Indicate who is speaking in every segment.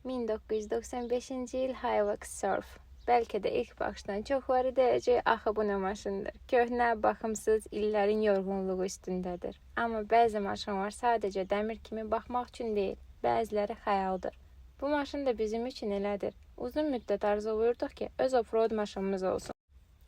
Speaker 1: 1995-ci il Hilux Surf. Bəlkə də ilk baxışdan çoxları deyəcək, axı bu nə maşındır? Köhnə, baxımsız, illərin yorğunluğu üstündədir. Amma bəzi maşınlar sadəcə dəmir kimi baxmaq üçün deyil, bəziləri xəyaldır. Bu maşın da bizim üçün elədir. Uzun müddət arzulayırdıq ki, öz off-road maşınımız olsun.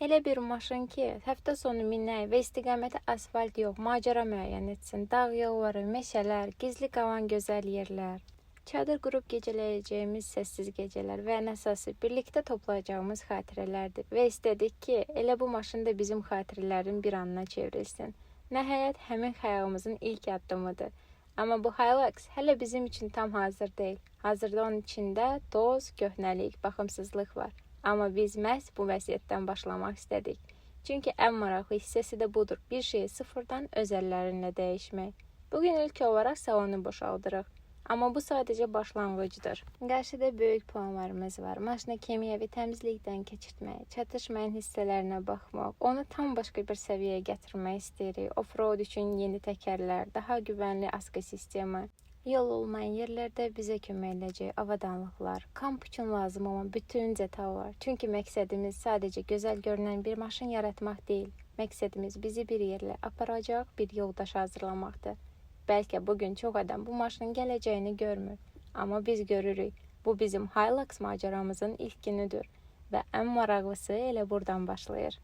Speaker 1: Elə bir maşın ki, həftə sonu minək və istiqaməti asfalt yox, macəra müəyyən etsin. Dağ yolları, meşələr, gizli qalan gözəl yerlər. Çadır qurub gecələyəcəyimiz səssiz gecələr və ən əsası birlikdə toplayacağımız xatirələrdir. Və istədik ki, elə bu maşın da bizim xatirələrin bir anına çevrilsin. Nəhayət həmin xəyalımızın ilk addımıdır. Amma bu Hilux hələ bizim üçün tam hazır deyil. Hazırda onun içində toz, köhnəlik, baxımsızlıq var. Amma biz məhz bu vəziyyətdən başlamaq istədik. Çünki ən maraqlı hissəsi də budur. Bir şeyi sıfırdan öz əllərinlə dəyişmək. Bugün ilk olaraq salonu boşaldırıq. Amma bu sadəcə başlanğıcdır. Qarşıda böyük planlarımız var. Maşını kimyəvi təmizlikdən keçirtmək, çatışmayan hissələrinə baxmaq, onu tam başqa bir səviyyəyə gətirmək istəyirik. Off-road üçün yeni təkərlər, daha güvənli asqı sistemi, yol olmayan yerlərdə bizə kömək edəcək avadanlıqlar, kamp üçün lazım olan bütün detallar. Çünki məqsədimiz sadəcə gözəl görünən bir maşın yaratmaq deyil. Məqsədimiz bizi bir yerlə aparacaq bir yoldaş hazırlamaqdır. Bəlkə bugün çox adam bu maşının gələcəyini görmür. Amma biz görürük. Bu bizim Hilux macəramızın ilk günüdür və ən maraqlısı elə buradan başlayır.